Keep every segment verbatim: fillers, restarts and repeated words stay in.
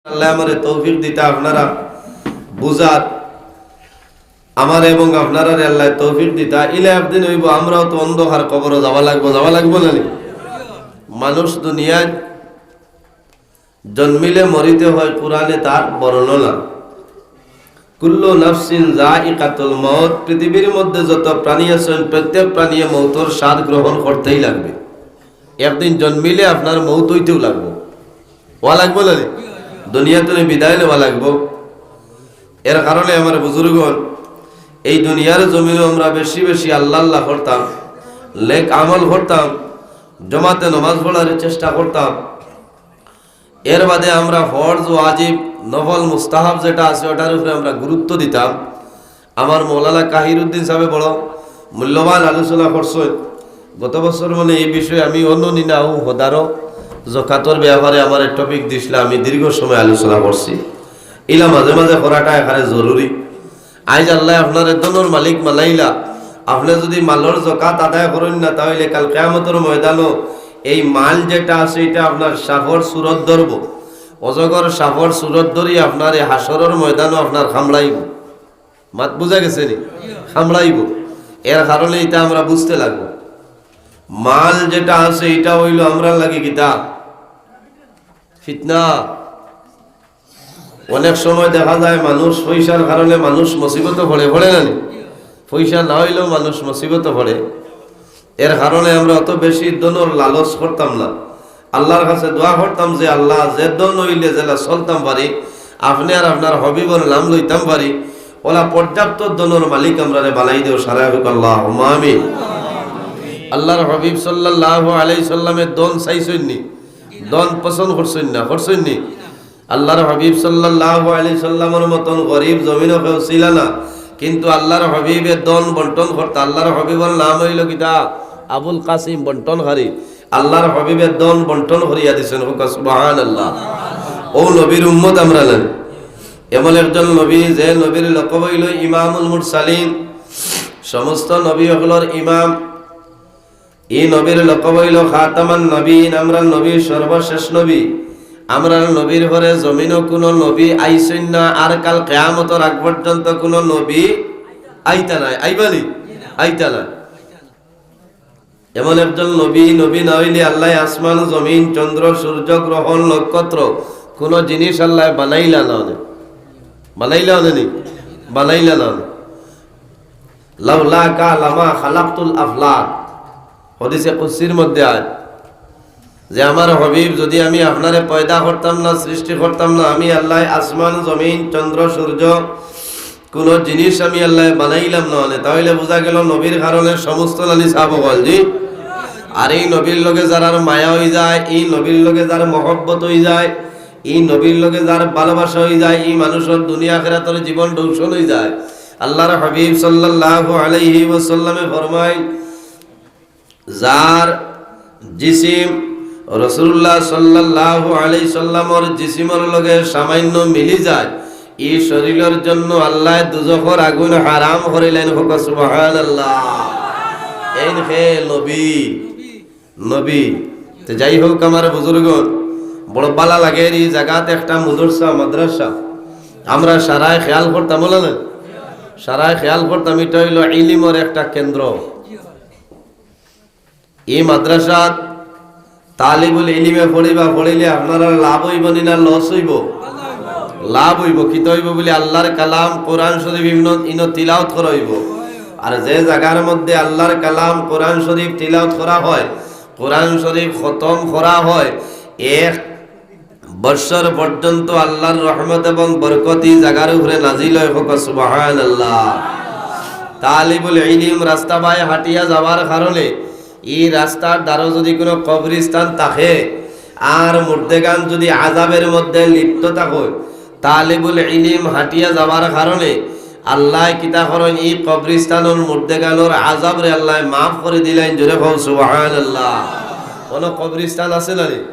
আল্লায় আমারে তৌফিক দিতা, আপনারা বুঝাত, আমারে এবং আপনারারে আল্লায় তৌফিক দিতা, ইলা একদিন অইবো, আমরাও তো অন্ধকার কবরো যাওয়া লাগবো, যাওয়া লাগবো না নি? মানুষ দুনিয়াত জন্মিলে মরিতে হয়, কোরআনে তার বর্ণনা। কুল্লু নাফসিন যায়িকাতুল মউত, পৃথিবীর মধ্যে যত প্রাণী আছইন, প্রত্যেক প্রাণীয়ে মউতর স্বাদ গ্রহণ করতেই লাগবে। একদিন জন্মিলে আপনার মউত অইতেউ লাগবো, অওয়া লাগবো না নি? দুনিয়া থনে বিদায় নেওয়া লাগবো। এর কারণে আমার বুজুর্গণ, এই দুনিয়ার জমিনো আমরা বেশি বেশি আল্লাহ আল্লাহ করতাম, নেক আমল করতাম, জমাতে নমাজ পড়ার চেষ্টা করতাম। এর বাদে আমরা ফরজ, ওয়াজিব, নফল, মুস্তাহাব যেটা আছে, ওটার উপরে আমরা গুরুত্ব দিতাম। আমার মৌলানা কাহিরুদ্দিন সাহেবে বড় মূল্যবান আলোচনা করছইন। গত বছর মানে এই বিষয়ে আমি অন্য নিনা ও হদারো জকাতর ব্যাপারে আমার টপিক দিছলা, আমি দীর্ঘ সময় আলোচনা করছি। ইলা মাঝে মাঝে করাটা এখানে জরুরি। আইজ আল্লায় আপনারে ধনর মালিক বানাইলা, আপনে যুদি মালর জকাত আদায় করইন না, তা অইলে কাল কিয়ামতর ময়দানো এই মাল যেটা আছে, ইটা আপনার সাপর সুরত ধরবো। অজগর সাপর সুরত ধরি আপনারে হাশরর ময়দানো আপনার কামড়াইবো। মাত বুঝা গেছে নি? কামড়াইবো। এর কারণে ইটা আমরা বুঝতে লাগবো। মাল যেটা আছে, ইটা অইলো আমরার লাগি কিতা? ফিতনা। অনেক সময় দেখা যায় মানুষ পয়সার কারণে মানুষ মুসিবতো পড়ে, পড়ে না নি? পয়সা না অইলেও মানুষ মুসিবতো পড়ে। এর কারণে আমরা অত বেশি ধনর লালচ করতাম না। আল্লাহর কাছে দোয়া করতাম যে, "আল্লাহ, যে ধন অইলে যেলা চলতাম পারি, আপনে আর আপনার হাবিবর নাম লইতাম পারি, অলা পর্যাপ্ত ধনর মালিক আমরারে বানাই দেও।" সারাই কউক্কা, "আল্লাহুম্মা আমিন।" আল্লাহর হাবিব সাল্লাল্লাহু আলাইহি সাল্লামে ধন চাইছইন নি? ধন পছন্দ করছইন না, করছইন নি? আল্লাহর হাবিব সাল্লাল্লাহু আলাইহি সাল্লামর মতন গরিব জমিনো কেউ ছিল না, কিন্তু আল্লাহর হাবিবে ধন বন্টন করতা। আল্লাহর হাবিবর নাম অইলো কিতা? আবুল কাসিম বন্টনকারী। আল্লাহর হাবিবে ধন বন্টন করিয়া দিছইন, কউক্কা সুবহানাল্লাহ। অউ নবীর উম্মত আমরা নানি? এমন একজন নবী, যে নবীর লকব অইলো ইমামুল মুরসালিন, সমস্ত নবী অকলর ইমাম। ই নবীর লকব অইলো খাতামান নবীন, আমরার নবী সর্বশেষ নবী। আমরার নবীর পরে জমিনো কুনু নবী আইছইন না, আর কাল কিয়ামতর আগ পর্যন্ত কুনু নবী আইতা নায়। আইবা নি? আইতা নায়। এমন একজন নবী, নবী না অইলে আল্লায় আসমান, জমিন, চন্দ্র, সূর্য, গ্রহ, নক্ষত্র, কুনু জিনিস আল্লায় বানাইলা না অনে। বানাইলা অনে নি? বানাইলা না অনে। "লাউলাকা লামা খালাকতুল আফলাক।" হাদিসে কুদসির মধ্যে আয় যে, "আমার হাবিব, যুদি আমি আপনারে পয়দা করতাম না, সৃষ্টি করতাম না, আমি আল্লায় আসমান, জমিন, চন্দ্র, সূর্য, কুনু জিনিস আমি আল্লায় বানাইলাম না অনে।" তা অইলে বুঝা গেলো নবীর কারণে সমস্ত নানি সাব অকল, জি। আর ই নবীর লগে যারার মায়া অইযায়, ই নবীর লগে যার মহব্বত অইযায়, ই নবীর লগে যার ভালোবাসা অইযায়, ই মানুষর দুনিয়া আখিরাতর জীবন রোশন অইযায়। আল্লাহর হাবিব সাল্লাল্লাহু আলাইহি ওয়াসাল্লামে ফরমাইন, যার জিসিম রাসূলুল্লাহ সাল্লাল্লাহু আলাইহি সাল্লামর জিসিমর লগে সামান্য মিলি যায়, ই শরীলর জন্য আল্লায় দুজখর আগুন হারাম করিলাইন। কউক্কা সুবহানাল্লাহ। এইন কে নবী, নবী। তে যাই হউক, আমার বুজুর্গ, বড় ভালা লাগের ই জাগাত একটা মুদরসা, মাদ্রাসা। আমরা সারায় খেয়াল করতাম, বলে না? সারায় খেয়াল করতাম, ইটা অইলো ইলিমর একটা কেন্দ্র। ই মাদ্রাসাত তালিবুল ইলিমে পড়িবা, পড়িলে আপনারার লাভ অইবো নি না লস অইবো? লাভ অইবো। কিতা অইবো বুলি আল্লাহর কালাম কোরআন শরীফ ইনো, ইনো তিলাওত করা অইবো। আর যে জাগার মধ্যে আল্লাহর কালাম কোরআন শরীফ তিলাওত করা হয়, কোরআন শরীফ খতম করা হয়, এক বৎসর পর্যন্ত আল্লাহর রহমত এবং বরকত ই জাগার উপরে নাজিল অয়। কউক্কা সুবহানাল্লাহ। তালিবুল ইলিম রাস্তা বায় হাঁটিয়া যাওয়ার কারণে ই রাস্তার ধারো যুদি কুনু কবরস্থান থাকে, আর মুর্দেগান যুদি আযাবের মধ্যে লিপ্ত থাকে, তালিবুল ইলিম হাঁটিয়া যাওয়ার কারণে আল্লায় কিতা করইন, ই কবরস্থানর মুর্দেগানর আযাবরে আল্লায় মাফ করি দিলাইন। জোরে কও সুবহানাল্লাহ। কুনু কবরস্থান আছে না নি?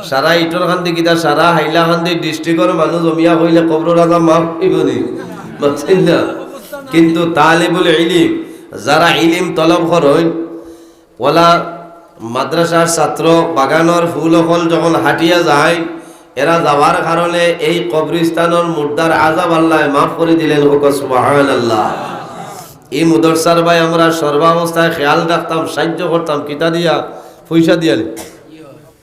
সারা ইটরকান্দি কিতা, সারা হাইলাকান্দি ডিস্ট্রিক্টর মানুষ জমিয়া কইলে কবরর আযাব মাফ অইবো নি? মাফ অইবো না। কিন্তু তালিবুল ইলিম, যারা ইলিম তলব করইন, অলা মাদ্রাসার ছাত্র বাগানর ফুল অকল যখন হাঁটিয়া যায়, এরা যাওয়ার কারণে এই কবরস্থানর মুর্দার আজাব আল্লায় মাফ করি দিলেন। কউক্কা সুবহানাল্লাহ। ই মুদরসার বায় আমরা সর্বাবস্থায় খেয়াল রাখতাম, সাইয্য করতাম, কিতা দিয়া? পয়সা দিয়া নি?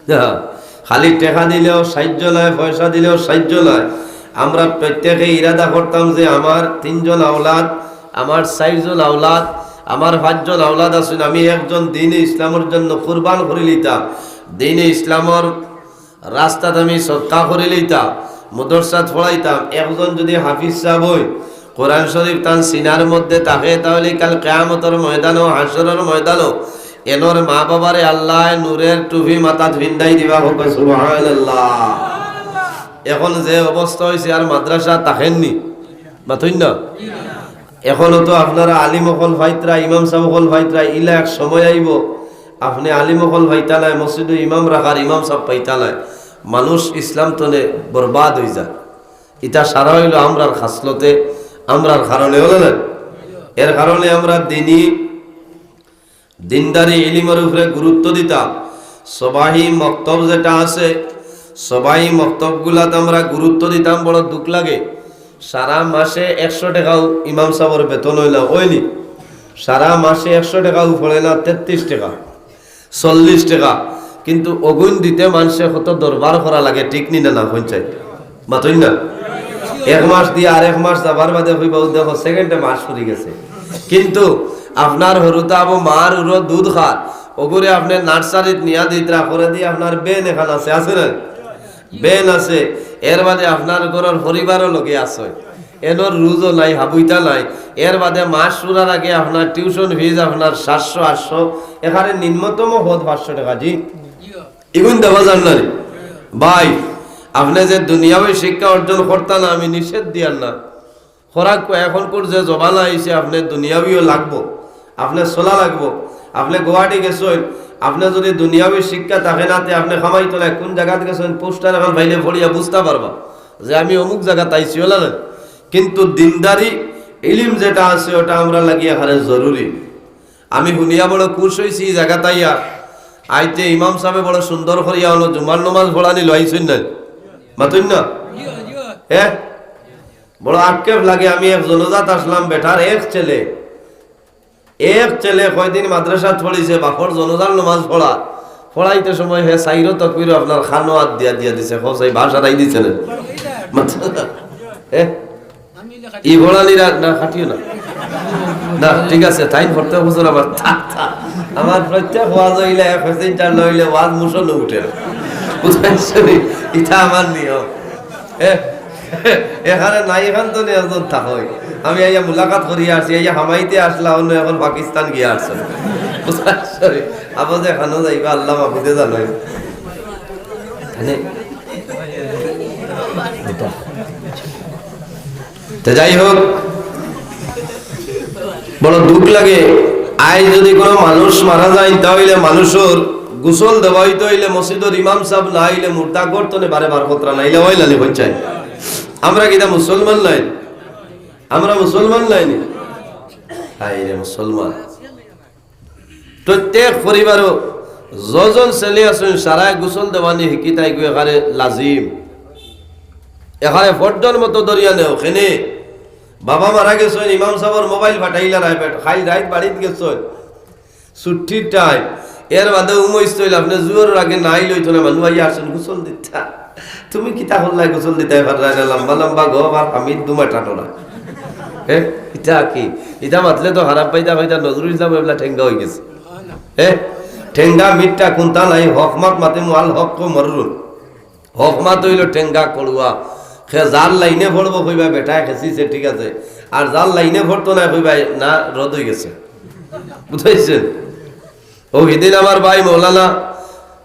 না, খালি টেকা দিলেও সাইয্য নায়, পয়সা দিলেও সাইয্য নায়। আমরা প্রত্যেকে ইরাদা করতাম যে আমার তিনজন আওলাদ, আমার চাইরজন আওলাদ, আমার পাঁচজন আওলাদ আছইন, আমি একজন দ্বীনে ইসলামর জন্য কুরবান করি লিতাম, দ্বীনে ইসলামর রাস্তাত আমি সদকা করি লিতাম, মুদরসাত পড়াইতাম। একজন যুদি হাফিজ সাব অয়, কোরআন শরীফ তান সিনার মধ্যে থাকে, তাইলে কাল কিয়ামতর ময়দানো, হাশরর ময়দানো এনর মা-বাবারে আল্লায় নূরের টুপি মাথাত পিন্দাই দিবা। কউক্কা সুবহানাল্লাহ। এখন যে অবস্থা অইছে, আর মাদ্রাসা থাকের নি? মাতইন না? এখনো তো আপনারা আলিম অকল পাইতরা, ইমাম সাব অকল পাইতরা, ইলা এক সময় আইবো, আপনে আলিম অকল পাইতা নায়, মসজিদো ইমাম রাখার ইমাম সাব পাইতা নায়, মানুষ ইসলাম তনে বরবাদ অইযায়। ইতা সারা অইলো আমরার খাসলতে, আমরার কারণে, অইলো না? এর কারণে আমরা দ্বীনি, দ্বীনদারি ইলিমর উপরে গুরুত্ব দিতাম। সবাহি মক্তব যেটা আছে, সবাহি মক্তবগুলাত আমরা গুরুত্ব দিতাম, বড় দুখ লাগে। সারা মাসে একশো টেকাও ইমাম সাবর বেতন অয় না, অয় নি? সারা মাসে একশো টেকাও পড়ে না, তেত্রিশ টেকা, চল্লিশ টেকা, কিন্তু অগুইন দিতে মানষে কত দরবার করা লাগে, ঠিক নি না? না, কইন চাই, মাতইন না? এক মাস দিয়া আরেক মাস যাবার বাদে কইবা, "ও দেখো, সেকেন্ডে মাস ফুরি গেছে।" কিন্তু আপনার হুরুতাবু মার উরো দুধ খার, অগুরে আপনে নার্সারিত নিয়া দিতরা, করে দি আপনার ভ্যান এখান আছে, আছে না? ভ্যান আছে, এর বাদে আপনার ঘরর পরিবারও লগে আছে। এনর রুজও নাই, হাবুইতা নাই। এর বাদে মাস ফুরার আগে আপনার টিউশন ফিজ আপনার সাতশো, আটশো, এখানে নিম্নতম হদ পাঁচশো টেকা, জি। ইগুন দেওয়া যার না রে ভাই। আপনে যে দুনিয়াবি শিক্ষা অর্জন করতা না, আমি নিষেধ দিয়ার না। খোরাক কো-, এখনকুর যে জমানা আইছে, আপনে দুনিয়াবিও লাগবো, আপনে চলা লাগবো। আপনে গুয়াহাটি গেছইন, আপনে যুদি দুনিয়াবি শিক্ষা থাকে না, তে আপনে কামাইতো না। কোন জাগাত গেছইন, পোস্টার এখন পাইলে পড়িয়া বুঝতা পারবা যে আমি অমুক জাগাত আইছি, অলা না? কিন্তু দিনদারি ইলিম যেটা আছে, ওটা আমরা লাগি এখানে জরুরি। আমি হুনিয়া বড় খুশ অইছি ই জাগাত আইয়া। আইতে ইমাম সাবে বড় সুন্দর করিয়া অনো জুমার নমাজ পড়ানি লইছইন না, মাতইন না? হ্যাঁ, বড় আক্ষেপ লাগে। আমি এক জনাজাত আসলাম, বেটার এক ছেলে, এক ছেলে কয়দিন মাদ্রাসাত পড়িছে, বাপর জনাজার নমাজ পড়া, পড়াইতে সময় হে চাইরো তকবিরো আপনার কানো আত দিয়া দিয়া দিছে, কও চাই বাঁশ হারাই দিছে না। এ? ই পড়ানি না, না, কাটিও না। না, ঠিক আছে, তাইন পড়তে বুঝো না, আমার থা, থা। আমার প্রত্যেক ওয়াজ অইলে, এক হাজার চার অইলে ওয়াজ মুসল উঠে না। বুঝছইন? ইটা আমার নিয়ম। এ? এখানে নাই, এখান তো নিয়ে একজন থাকই। আমি আইয়া মুলাকাত করিয়া আসি, আইয়া হামাইতে আসলা, অন্য এখন পাকিস্তান গিয়া আসছে। সরি, আবো যে এখানো যাইবা, আল্লাহ মাহফুজে জানাই। মানে, এটা। তো যাই হোক, বড় দুখ লাগে। আইজ যুদি কোনো মানুষ মারা যায়, তাইলে মানুষর গোসল দেওয়া অইতো অইলে মসজিদর ইমাম সাব না আইলে মুর্দা গর্তনে বারে বার খতরা নাইলে অইলানি হইছে। আমরা কিতা মুসলমান নায়? আমরা মুসলমান নায় নি? হায় রে মুসলমান। প্রত্যেক পরিবারো যজন ছেলে আছইন, সারায় গোসল দেওয়ানি হিকিতা ইগু এখানে লাজিম। এখানে ফর্দর মতো ধরিয়া নেও, কেনে? বাবা মারা গেছইন, ইমাম সাবর মোবাইল ফাটাইলা রায় বেট, খাইল রাইত বাড়িত গেছইন। ছুটির টাইম, এর বাদে উমইস তইল, আপনে জুহরর আগে নাইল অইতো না, মানু আইয়া আসইন গোসল দিতা। তুমি কিতা করলাই গোসল দিতায় পাররায় না, লম্বা লম্বা গপ আর হামিদ দুমা টানো না। হে, ইটা কি? ইটা মাতলে তো খারাপ পাইতা, পাইতা নজরুল ইসলাম এবলা ঠেঙ্গা অইগেছে। হে, ঠেঙ্গা মিঠা কুন্তা নাই, হক মাত মাতে মুআল হক কো মররুন। হক মাত অইলো ঠেঙ্গা কড়ুয়া। হে যার লাইনে পড়বো কইবা বেটায় খেছিছে, ঠিক আছে। আর যার লাইনে পড়তো না কইবা না, রদ অইগেছে। বুঝাইছেন? ও হিদিন আমার ভাই মৌলানা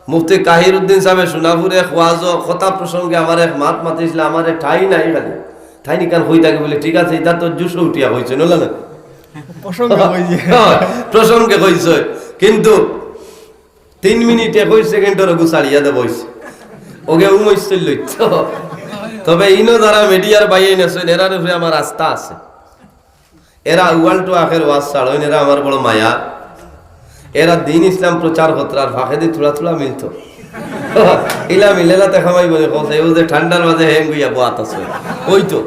মুফতি কাহির উদ্দিন সাবে সোনাপুরে খোয়াজো কথা প্রসঙ্গে আমার এক মাত মাতিছিল, আমার এক ঠাই নাই খালি। ঠাই নিকান কই থাকে বলে, ঠিক আছে, ইটা তো জুশো উঠিয়া কইছে, নলা না? প্রসঙ্গে কইছে। হ্যাঁ, প্রসঙ্গে কইছে। কিন্তু তিন মিনিট একুশ সেকেন্ডর ওগু ছাড়িয়া দেব অইছে। ওগে উমইসল লইত। তবে ইনো যারা মিডিয়ার বাইন আছইন, এরার উপরে আমার আস্থা আছে। এরা আউয়াল টু আখের ওয়াজ ছাড়ইন, এরা আমার বড় মায়া। এরা দ্বীন ইসলাম প্রচার করতরা, আর ফাঁকেদি থুড়া থুড়া মিলতো। ইলা মিলে না, তে খামাই বলে কও, এই যে ঠান্ডার মাঝে হেম গুইয়া বওয়াত আছে। ওই তো।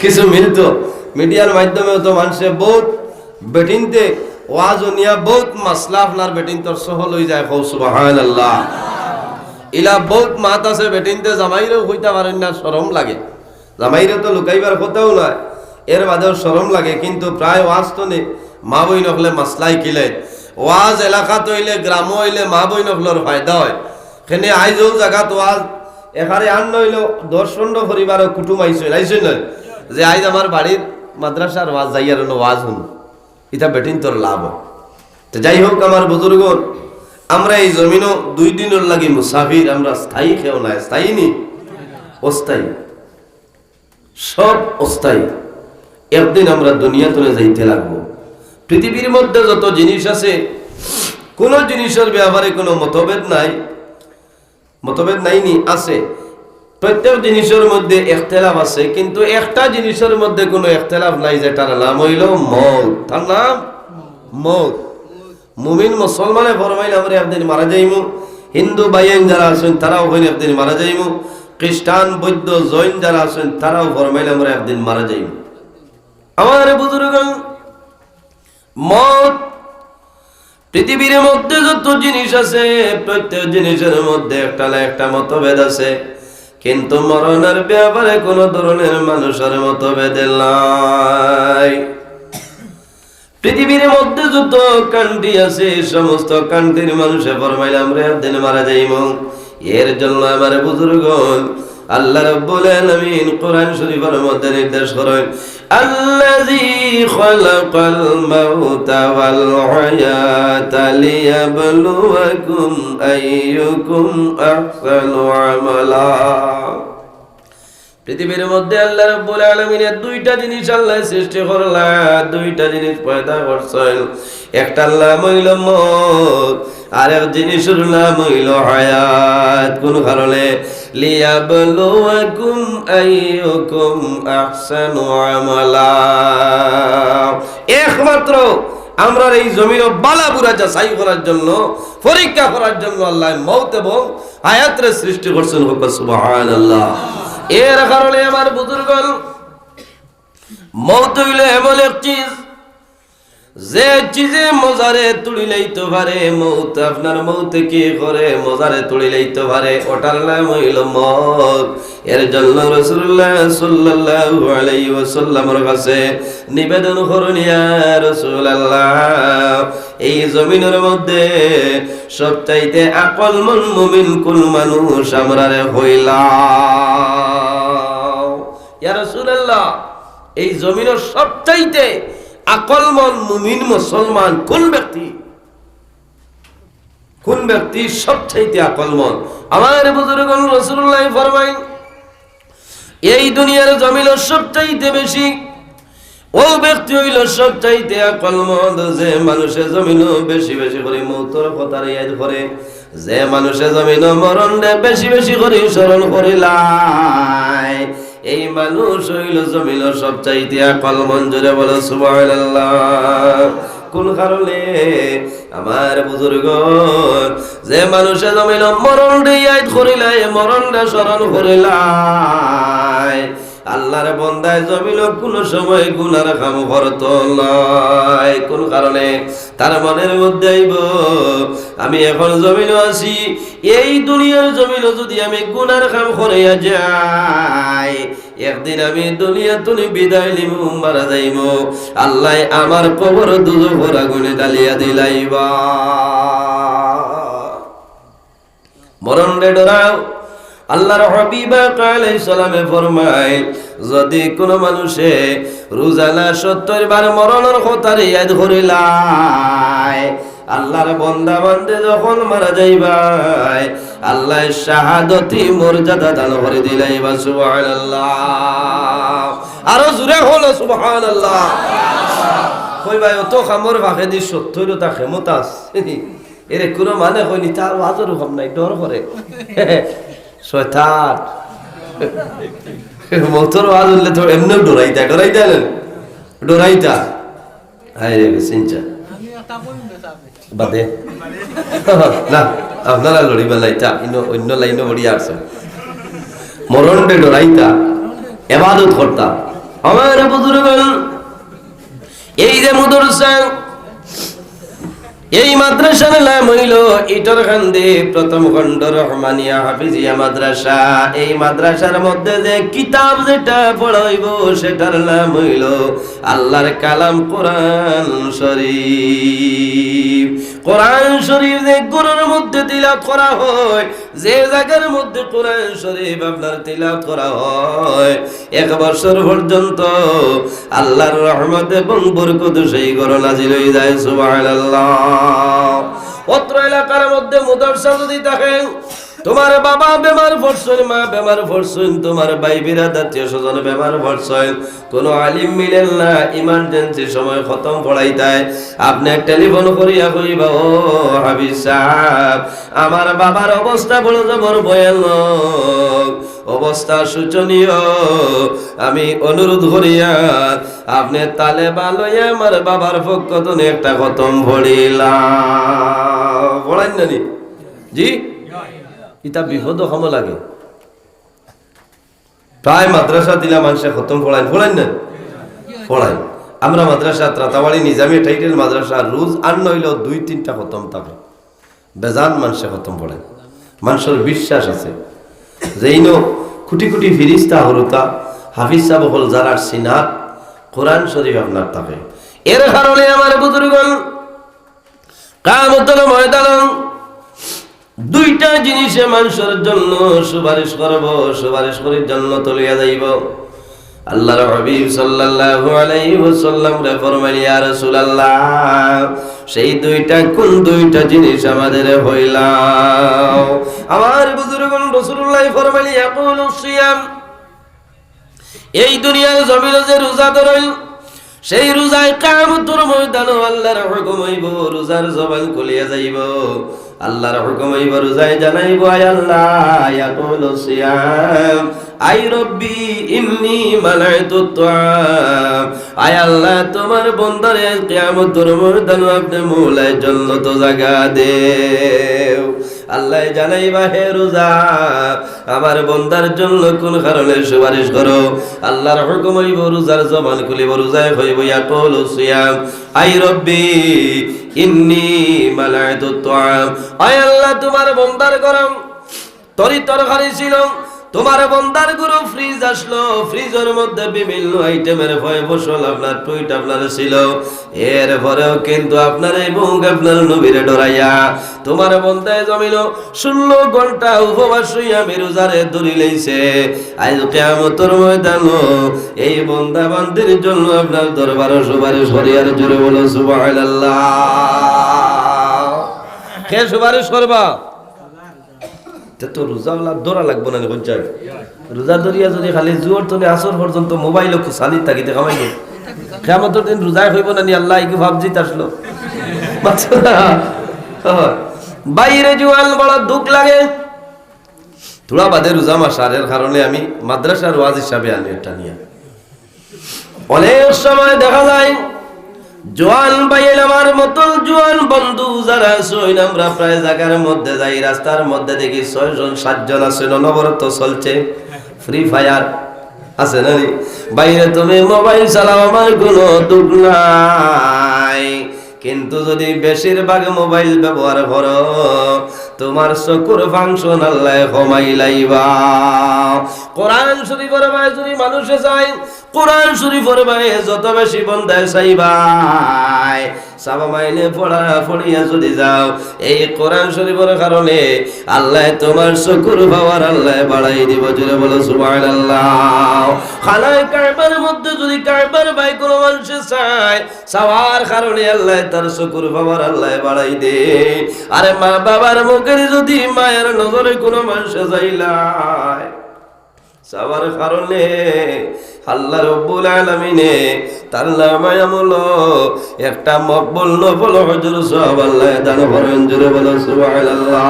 কিছু মিলতো। মিডিয়ার মাধ্যমেও তো মানষে বউত বেটিন্তে ওয়াজ হুনিয়া বউত মাসলা আপনার বেটিন্তর সহল অইযায়, কও সুবহানাল্লাহ। ইলা বউত মাত আছে বেটিন্তে জামাইরেও কইতা পারইন না, শরম লাগে। জামাইরে তো লুকাইবার কথাও নায়, এর বাদেও শরম লাগে, কিন্তু প্রায় ওয়াজ তো নি, মা বইন অকলে মাসলা হিকিলে। ওয়াজ এলাকাত অইলে, গ্রামো অইলে মা বইন অকলর ফায়দা অয়। কেনে আইজ অউ জাগাত ওয়াজ, এখানে আর নইলেও দশ পনরো পরিবারর কুটুম আইছইন, আইছইন না? যে আইজ আমার বাড়ির মাদ্রাসার ওয়াজ যাইয়ার অনো ওয়াজ হুনমু, ইতা বেটিন্তর লাভ অয়। তো যাই হোক, আমার বুজুর্গণ, আমরা এই জমিনো দুই দিনর লাগি মুসাফির, আমরা স্থায়ী কেউ নায়, স্থায়ী নি, অস্থায়ী। সব অস্থায়ী। একদিন আমরা দুনিয়া থনে যাইতে লাগবো। পৃথিবীর মধ্যে যত জিনিস আছে, কোনো জিনিসর ব্যাপারে কোনো মতভেদ নাই। মতভেদ নাই নি? আছে। প্রত্যেক জিনিসর মধ্যে ইখতিলাফ আছে, কিন্তু একটা জিনিসর মধ্যে কোনো ইখতিলাফ নাই, যেটার নাম অইলো মউত। তার নাম মউত। মুমিন মুসলমানে ফরমাইলে আমরা একদিন মারা যাইমু, হিন্দু ভাইয়াইন যারা আছইন তারাও কইন একদিন মারা যাইমু, খ্রিস্টান, বৌদ্ধ, জৈন যারা আছইন তারাও ফরমাইলে আমরা একদিন মারা যাইমু। আমার বুজুর্গণ, মউত, পৃথিবীর মধ্যে যত জিনিস আছে, প্রত্যেক জিনিসর মধ্যে একটা না একটা মতভেদ আছে, কিন্তু মরণর ব্যাপারে কোনো ধরনের মানুষর মতভেদ নাই। পৃথিবীর মধ্যে যত কান্ট্রি আছে, সমস্ত কান্ট্রির মানুষে ফরমাইলে আমরা একদিন মারা যাইমু। এর জন্য আমার বুজুর্গণ, আল্লাহ রাব্বুল আলামিন কোরআন শরীফর মধ্যে নির্দেশ করইন, "আল্লাযী খালাকাল মাউতা ওয়াল হায়াতা লিয়াবলুয়াকুম আইয়ুকুম আহসানু আমালা।" পৃথিবীর মধ্যে আল্লাহ রাব্বুল আলামিনে দুইটা জিনিস আল্লাহ সৃষ্টি করলা, দুইটা জিনিস পয়দা করছইন। একটার নাম অইলো মউত, আরেক জিনিসর নাম অইলো হায়াত। কোন কারণে? লিয়াবলুয়াকুম আইয়ুকুম আহসানু আমালা। একমাত্র আমরার এই জমিনো বালা বুরা যাচাই করার জন্য, পরীক্ষা করার জন্য আল্লাহ মউত এবং হায়াতরে সৃষ্টি করছইন। কউক্কা সুবহানাল্লাহ। এর কারণে আমার বুজুর্গণ, মউত অইলো এমন এক চিজ, যে চিজে মজারে তুড়িলাইতো পারে, মউত আপনার মউতে কি করে মজারে তুড়িলাইতো পারে, ওটার নাম অইলো মউত। এর জন্য রাসূলুল্লাহ সাল্লাল্লাহু আলাইহি ওয়াসাল্লামর কাছে নিবেদন করইন, ইয়া রাসূলুল্লাহ, এই জমিনর মধ্যে সবচাইতে আকলমন মুমিন কোন মানুষ, আমরারে কইলাও। ইয়া রাসূলুল্লাহ, এই জমিনর সবচাইতে আকলমন মুমিন মুসলমান কোন ব্যক্তি? কোন ব্যক্তি সবচাইতে আকলমন? আমার বুজুর্গণ, রাসূলুল্লাহ ফরমাইন, এই দুনিয়ার জমিনর সবচাইতে বেশি, অউ ব্যক্তি অইলো সবচাইতে আকলমন, যে মানুষে জমিনো বেশি বেশি করি মউতর কথারে ইয়াদ করে, যে মানুষে জমিনো মরণরে বেশি বেশি করি স্মরণ করিলায়, এই মানুষ অইলো জমিনর সবচাইতে আকলমন। জোরে বলো সুবহানাল্লাহ। কোন কারণে? আমার বুজুর্গণ, যে মানুষে জমিনো মরণরে ইয়াদ করিলায়, মরণরে স্মরণ করিলায়, আল্লাহর বন্দায় জমিনো কোনো সময় গুনার কাম করতো নায়। কোন কারণে? তার মনের মধ্যে আইবো, আমি এখন জমিনো আছি, এই দুনিয়ার জমিনো যদি আমি গুনার কাম করিয়া যাই, একদিন আমি দুনিয়া থনে বিদায় নিমু, মারা যাইমু, আল্লায় আমার কবর দুজখর আগুনে ঢালিয়া দিলাইবা। মরণরে ডরাও। আল্লাহর হাবিব আলাইহিস সালামে ফরমায়, যদি কোনো মানুষে রোজানা সত্তর বার মরণর কথারে ইয়াদ করিলায়, আল্লাহর বন্দা বান্দে যখন মারা যাইবায়, আল্লায় শাহাদতি মর্যাদা দান করি দিলাইবা। সুবহানাল্লাহ। আরো জোরে বলো সুবহানাল্লাহ। কইবায়, অত কামর ফাঁকেদি সত্তরটা ক্ষমতা আছে। এরে কোনো মানে কইনি, তার ওয়াজর হুকুম নাই, ডর করে। শয়তান। মউতর ওয়াজ হুনলে তো এমনেও ডরাইতা, ডরাইতা না? ডরাইতা। হায় রে, চিন্তা। বাদে। না, আপনারা লড়িবা না, ইতা ইনো অন্য লাইনো পড়িয়া আছে। মরণরে ডরাইতা, এবাদত করতা। আমার বুজুর্গ, এই যে মাদ্রাসা, এই মাদ্রাসার নাম অইলো ইটরকান্দি প্রথম খণ্ড রহমানিয়া হাফিজিয়া মাদ্রাসা। এই মাদ্রাসার মধ্যে যে কিতাব যেটা পড়া অইবো, সেটার নাম অইলো আল্লাহর কালাম কোরআন শরীফ। কোরআন শরীফ যে ঘরর মধ্যে তিলাওয়াত করা হয়, যে জাগার মধ্যে কোরআন শরীফ আপনার তিলাওয়াত করা হয়, এক বছর পর্যন্ত আল্লাহর রহমত এবং বরকত সেই ঘরো নাজিল অই যায়। সুবহানাল্লাহ। অত্র এলাকার মধ্যে মাদ্রাসা যদি থাকে, তোমার বাবা বেমার পড়ছইন, মা বেমার পড়ছইন, তোমার ভাই বিরাদ আত্মীয় স্বজন বেমার পড়ছইন, কোনো আলিম মিলেন না, ইমার্জেন্সি সময় খতম পড়াইতায়, আপনে টেলিফোন করিয়া কইবা, "ও হাফিজ সাব, আমার বাবার অবস্থা বড় জবর ভয়ানক, অবস্থা শোচনীয়, আমি অনুরোধ করিয়ার আপনে তালেবা লইয়া আমার বাবার পক্ষ তনে একটা খতম পড়িলা।" পড়াইন না নি? জি? ইতা বিপদ কামো লাগে। প্রায় মাদ্রাসা দিলা মানষে খতম পড়াইন, পড়াইন না? পড়াইন। আমরা মাদ্রাসা ত্রাতাবাড়ি নিজামী টাইটেল মাদ্রাসা রোজ আর নইলেও দুই তিনটা খতম থাকে। বেজান মানষে খতম পড়াইন। মানষর বিশ্বাস আছে যে ইনো কোটি কোটি ফিরিস্তা হরুতা হাফিজ সাব অকল যারার সিনাত কোরআন শরীফ আপনার থাকে। এর কারণে আমার বুজুর্গণ, কিয়ামতর ময়দান দুইটা জিনিসে মানষর জন্য সুপারিশ করবো, সুপারিশ করি জান্নাতো লইয়া যাইবো। আল্লাহর হাবিব সাল্লাল্লাহু আলাইহি ওয়াসাল্লামরে ফরমাইল, "ইয়া রাসূলুল্লাহ, সেই দুইটা কোন দুইটা জিনিস আমাদেরে কইলাও?" আমার বুজুর্গণ, রাসূলুল্লাহ ফরমাইল, "ইয়াকুলুস সিয়াম।" এই দুনিয়ার জমিনো যে রোজা ধরইন, সেই রোজায় কিয়ামতর ময়দানো আল্লাহর হুকুম অইবো, রোজার জবান খুলিয়া যাইবো। আল্লাহর হুকুম অইবো, রোজায় জানাইবো, "আয় আল্লাহ, ইয়াকুলু সিয়াম, আই রব্বি, ইন্নি মানাইতু তুআম।" আয় আল্লাহ, তোমার বন্দারে আজ কিয়ামতর ময়দানো আপনে মওলায় জান্নাতো জাগা দেও। আল্লায় জানাইবা, "হে রোজা, আমার বন্দার জন্য কোন কারণে সুপারিশ করো?" আল্লাহর হুকুম অইবো, রোজার জবান খুলিবো, রোজায় কইবো, "ইয়াকুলু সিয়াম, আই রব্বি, ইন্নি মানাইতু তুআম।" আয় আল্লাহ, তোমার বন্দার গরম তরি তরকারি ছিল, তোমার বন্দার ঘরো ফ্রিজ আসলো, ফ্রিজর মধ্যে বিভিন্ন আইটেমের ফয় ফসল আপনার টুইট আপনার ছিল, এরপরেও কিন্তু আপনার এই মুখ আপনার নবীরে ডরাইয়া তোমার বন্দায় জমিনো ষোলো ঘন্টা উপবাস অইয়া আমি রোজারে ধরি লইছে। আইজ কিয়ামতর ময়দানো এই বন্দা বান্দির জন্য আপনার দরবারো সুপারিশ করিয়ার, জোরে বলো সুবহানাল্লাহ। কে সুপারিশ করবা? তে তো রোজাওয়ালা ধরা লাগবো না নি, বুঝছইন? রোজা ধরিয়া যদি খালি জুহর তনে আসর পর্যন্ত মোবাইলো খুসানি থাকি, তে কামাই নি। কিয়ামতর দিন রোজায় কইবো না নি, "আল্লাহ, ইগু পাবজিত আসলো।" মাতছো না? বাইরে জুয়ান বড় দুখ লাগে। থুড়া বাদে রোজা মাস, আর এর কারণে আমি মাদ্রাসার ওয়াজ হিসাবে আনি একটা নিয়া। অনেক সময় দেখা যায় জোয়ান ভাইয়াইন, আমার মতো জোয়ান বন্ধু যারা আছইন, আমরা প্রায় জাগার মধ্যে যাই, রাস্তার মধ্যে দেখি ছয়জন সাতজন আছইন, অনবরত চলছে ফ্রি ফায়ার, আছে না নি? "ভাইরে, তুমি মোবাইল চালাও, আমার কোনো দুখ নাই, কিন্তু যদি বেশিরভাগ মোবাইল ব্যবহার করো, তোমার চকুর ফাংশন আল্লায় কমাই লাইবা।" কোরআন শরীফর বায় যদি মানুষে চায়, কোরআন শরীফর বায় যত বেশি বন্দায় চাইবায়, চাবা মাইনে পড়া পড়িয়া যদি যাও, এই কোরআন শরীফর কারণে আল্লায় তোমার চকুর পাওয়ার আল্লায় বাড়াই দিবো। জোরে বলো সুবহানাল্লাহ। খানায়ে কাবার মধ্যে যদি কাবার বায় কোনো মানষে চায়, চাওয়ার কারণে আল্লায় তার চকুর পাওয়ার আল্লায় বাড়াই দে। আরে মা বাবার মুখের যদি মায়ার নজরে কোনো মানষে চাইলায়, চাওয়ার কারণে আল্লাহ রব্বুল আলামিনে তার নামায় আমলো একটা মকবুল নফল হজর সওয়াব আল্লায় দান করইন। জোরে বলো সুবহানাল্লাহ।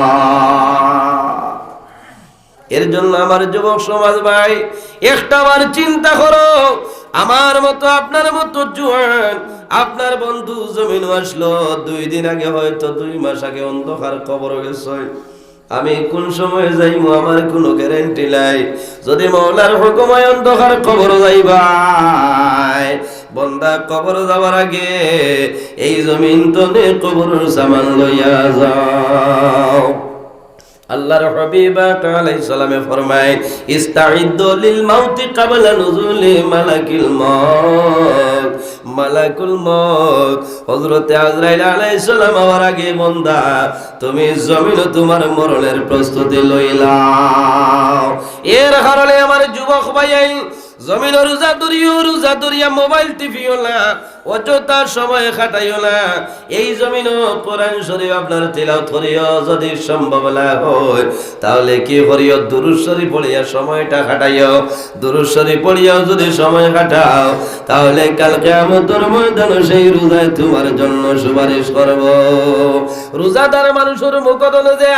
এর জন্য আমার যুবক সমাজ ভাই, একটা বার চিন্তা করো, আমার মতো, আপনার মতো জোয়ান, আপনার বন্ধু জমিনো আসলো, দুই দিন আগে, হয়তো দুই মাস আগে অন্ধকার কবরো গেছে। আমি কোন সময় যাইমু, আমার কোনো গ্যারান্টি নাই। যদি মওলার হুকুম অয় অন্ধকার কবরো যাইবায়, বন্দা কবরো যাওয়ার আগে এই জমিন তনে কবরর সামান লইয়া যাও। আল্লাহর হাবিব আকা আলাইহিস সালামে ফরমায়, "ইস্তাইদ্দু লিল মাউতি ক্বাবলা নুজুলি মালাকিল মউত।" মালাকুল মউত, হযরতে আজরাইল আলাইহিস সালাম আওয়ার আগে, বন্দা, তুমি জমিনো তোমার মরণের প্রস্তুতি লইলাও। এর কারণে আমার যুবক ভাইয়াইন, জমিনো রোজা ধরিও, রোজা ধরিয়া মোবাইল টিপিও না, অযথা সময় কাটাইও না। এই জমিনো কোরআন শরীফ আপনার তিলাওয়াত করিও, যদি সম্ভব না হয়, তাহলে কি করিও? দুরূদ শরীফ পড়িয়া সময়টা কাটাইও। দুরূদ শরীফ পড়িয়াও যদি সময় কাটাও, তাহলে কাল কিয়ামতর ময়দানো সেই রোজায় তোমার জন্য সুপারিশ করব। রোজাদার মানুষর মুখ তনে যে,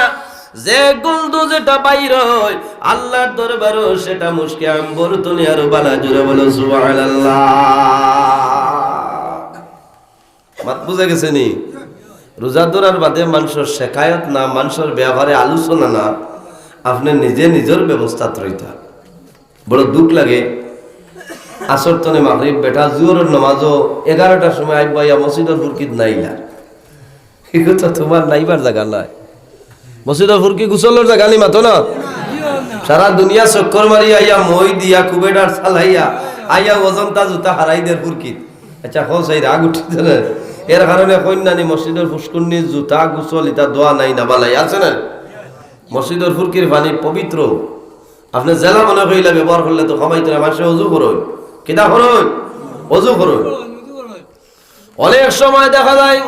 যে গন্ধ যেটা বাইর হয়, আল্লাহর দরবারো সেটা মুশকে আম্বর তনে আরো বালা। জোরে বলো সুবহানাল্লাহ। মাত বুঝা গেছে নি? রোজা ধরার বাদে মানষর শেকায়ত না, মানষর ব্যাপারে আলোচনা না, আপনে নিজে নিজর ব্যবস্থাত রইতা। বড় দুখ লাগে। আসর তনে মাগরিব, বেটা জোহরর নামাজও এগারোটার সময় আইবা, আইয়া মসজিদর ফুরকিত নাইলা। ইগু তো তোমার নাইবার জাগা নায়। মসজিদর ফুরকি গোসলর জাগা নি, মাতো না? সারা দুনিয়া চক্কর মারি আইয়া, মই দিয়া, কুবেটার চালাইয়া, আইয়া অজন্তা জুতা হারাই দের ফুরকিত। আচ্ছা, কও চাই, রাগ উঠিছে না? এর কারণে কইন না নি, মসজিদর ফুসকুন্নি, জুতা, গোসল, ইতা দোয়া নাই না, বালাই আছে না? মসজিদর ফুরকির পানি পবিত্র। আপনে যেলা মনে কইলা ব্যবহার করলে তো কমাইতো না, মানষে অজু করইন। কিতা করইন? অজু করইন। অনেক সময় দেখা যায়,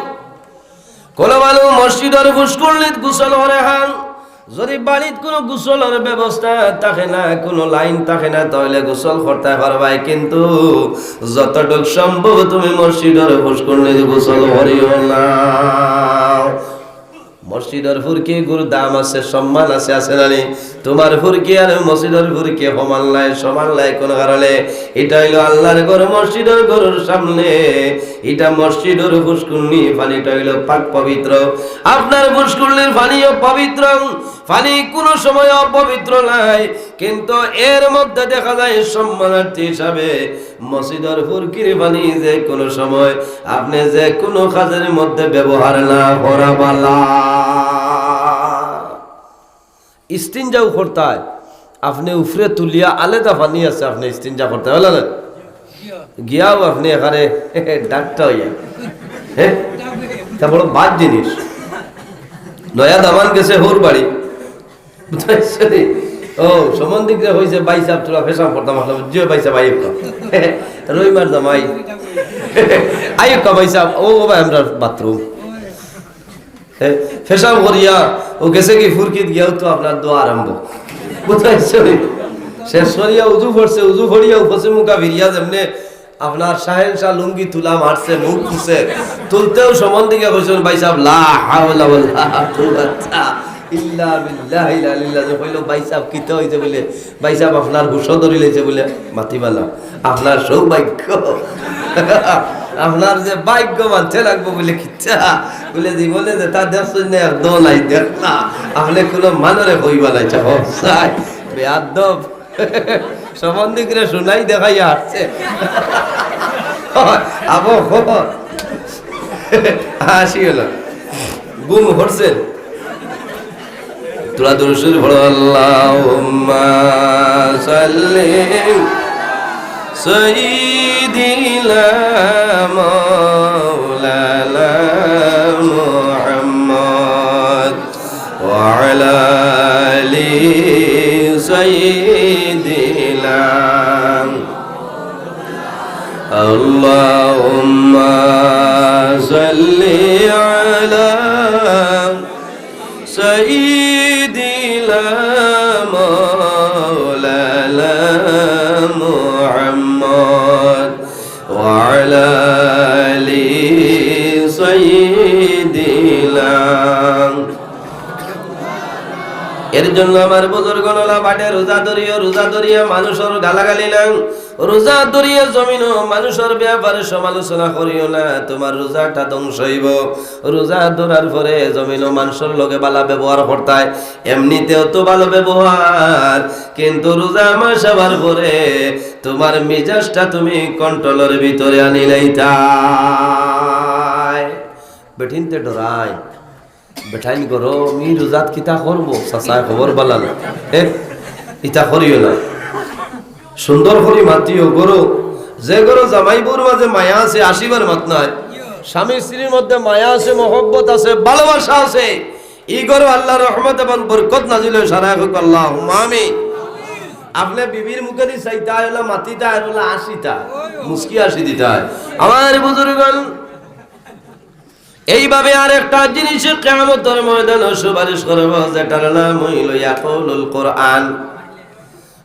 কোনো মানুষ মসজিদর ফুসকুন্নিত গোসল করে খান, যদি বাড়িত কোনো গোসলর ব্যবস্থা থাকে না, কোনো লাইন থাকে না, তাহলে গোসল করতে পারবায়, কিন্তু যতটুক সম্ভব তুমি মসজিদর ফুসকুন্নিত গোসল করিও না। মসজিদর ফুরকিগুর দাম আছে, সম্মান আছে, আছে না নি? তোমার ফুরকি আর মসজিদর ফুরকি সমান নায়, সমান নায় কোন কারণে? ইটা অইলো আল্লাহর ঘর, মসজিদর ঘরর সামনে। ইটা মসজিদর ফুসকুন্নি, পানিটা অইলো পাক পবিত্র। আপনার ফুসকুন্নির পানিও পবিত্র, পানি কোনো সময় অপবিত্র নায়, কিন্তু এর মধ্যে দেখা যায় সম্মানার্থী হিসাবে মসজিদর ফুরকির পানি যে কোনো সময় আপনে যে কোনো কাজের মধ্যে ব্যবহার না করা বালা। ইস্তিনজাও করতায়, আপনে উফরে তুলিয়া আলাদা পানি আছে, আপনে ইস্তিনজা করতায়, বুঝলা না? গিয়াও আপনে এখানে ডাক্তার অইয়া, হ্যাঁ, তা বড় বাদ জিনিস। নয়া দামান গেছে হউর বাড়ি, বুঝতে পারছো নি? ও, সম্বন্ধিকরে কইছে, "ভাই সাহেব, তোরা পেশাব করতাম আসলাম।" "জি ভাই সাহেব, আইউক্কা।" রহিমার জামাই। "আইউক্কা ভাই সাহেব।" "ও, ও ভাই, আমরা বাথরুম।" এ, পেশাব করিয়া, ও গেছে কি ফুরকিত গিয়াও তো আপনার দোয়া আরম্ভ। বুঝতে পারছো নি? শেষ করিয়া উজু পড়ছে, উজু পড়িয়া ও পশ্চিম মুখা ফিরিয়া যেমনে আপনার শাহেনশাহ লুঙ্গি তুলা মারছে, মুখ খুলছে, তুলতেও সম্বন্ধিকে কইছইন, "ভাই সাহেব, লা হাওলা ওয়ালা কুওয়াতা ইল্লা বিল্লাহিল আলিয়্যিল আযীম।" কইলো, "ভাই সাহেব, কিতা অইছে?" বলে, "ভাই সাহেব, আপনার হুশ ধরিলাইছে।" বলে, "মাতিবা না, আপনার সৌভাগ্য।" "আপনার যে ভাগ্য মানতে লাগবো।" বলে, "কিতা?" বলে, "জীবনে যেটা দেখছইন না, একদম নাই দেখলা। আপনে কোনো মানষরে কইবা না।" চাও চাই, বেয়াদব। সম্বন্ধিকরে শুনাই দেখাইয়া আসছে। আবো খবর। আসি হলো। ঘুম হরছেন। তোরা দুরূদ শরীফ পড়ো, আল্লাহুম্মা সাল্লি সাইয়্যিদিনা মাওলানা মুহাম্মদ। وعلى آل سيدنا. اللهم صل على سيدنا مولانا محمد وعلى آل سيدنا. এর জন্য আমার বুজুর্গ অকল, বাটে রোজা ধরিও, রোজা ধরিয়া মানুষর গালাগালি নাও, রোজা ধরিয়া জমিনো মানুষর ব্যাপারে সমালোচনা করিও না, তুমার রোজাটা ধ্বংস অইবো। রোজা ধরার পরে জমিনো মানুষর লগে ভালা ব্যবহার করতায়, এমনিতেও তো ভালা ব্যবহার, কিন্তু রোজা মাস আওয়ার পরে তুমার মিজাজটা তুমি কন্ট্রোলর ভিতরে আনিলাইতায়। বেটিন্তে ডরাইন, বেটাইন গরো, মি রোজাত কিতা করবো? চাচায় খবর বালা না। এ, ইতা করিও না। সুন্দর করি মাতিও গরো। যে গরো জামাই বউর মাঝে মায়া আছে, আসিবার মাত নাই। স্বামী স্ত্রীর মধ্যে মায়া আছে, মহব্বত আছে, ভালোবাসা আছে, ই গরো আল্লার রহমত এবং বরকত নাজিল অয়। সারা হোক আল্লাহুম্মা আমিন। আপনে বিবির মুখেদি চাইতা, অলা মাতিতা, আর অলা আসিতা, মুস্কি আসি দিতা। আমার বুজুর্গান, এইভাবে আরেকটা জিনিস কিয়ামতর ময়দানো সুপারিশ করবো, যেটার নাম অইলো ইয়াকুলুল কোরআন।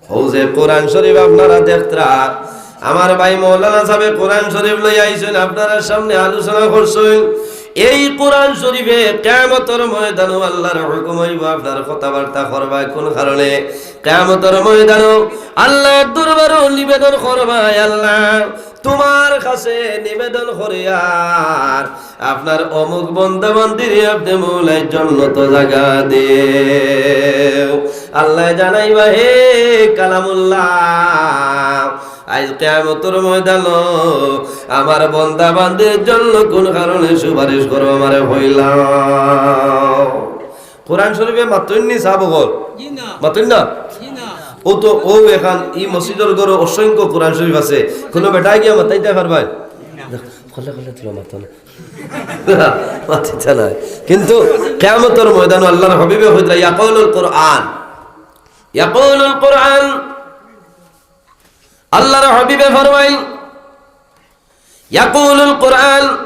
অউ যে কোরআন শরীফ আপনারা দেখতরা, আমার ভাই মৌলানা সাবে কোরআন শরীফ লইয়া আইছইন, আপনারার সামনে আলোচনা করছইন। এই কোরআন শরীফে কিয়ামতর ময়দানো আল্লার হুকুম অইবো, আপনার কথাবার্তা করবা কোন কারণে? কিয়ামতর ময়দানো আল্লার দরবারো নিবেদন করবা, আয় আল্লা, তুমার কাছে নিবেদন করিয়ার আপনার অমুক বন্দা বান্দিরে আপনে মৌলায় জন্নতো জাগা দেও। আল্লায় জানাইবা, হে কালামুল্লাহ, আইজ কিয়ামতর ময়দানো আমার বন্দা বান্দির জন্য কোন কারণে সুপারিশ করো আমারে কইলাও। কোরআন শরীফে মাতইন নি সাব অকল? জি না। মাতইন না? জি না। অউ তো, অউ এখান ই মসজিদর ঘরো অসংখ্য কোরআন শরীফ আছে, কোনো বেটায় গিয়া মাতাইতা পারবায়? খোলে খোলে তুলো মাতো না। মাতিতা নায়। কিন্তু কিয়ামতর ময়দানো আল্লার হাবিবে কইতরা, ইয়াকুলুল কোরআন, ইয়াকুলুল কোরআন। আল্লার হাবিবে ফরমাইন, ইয়াকুলুল কোরআন,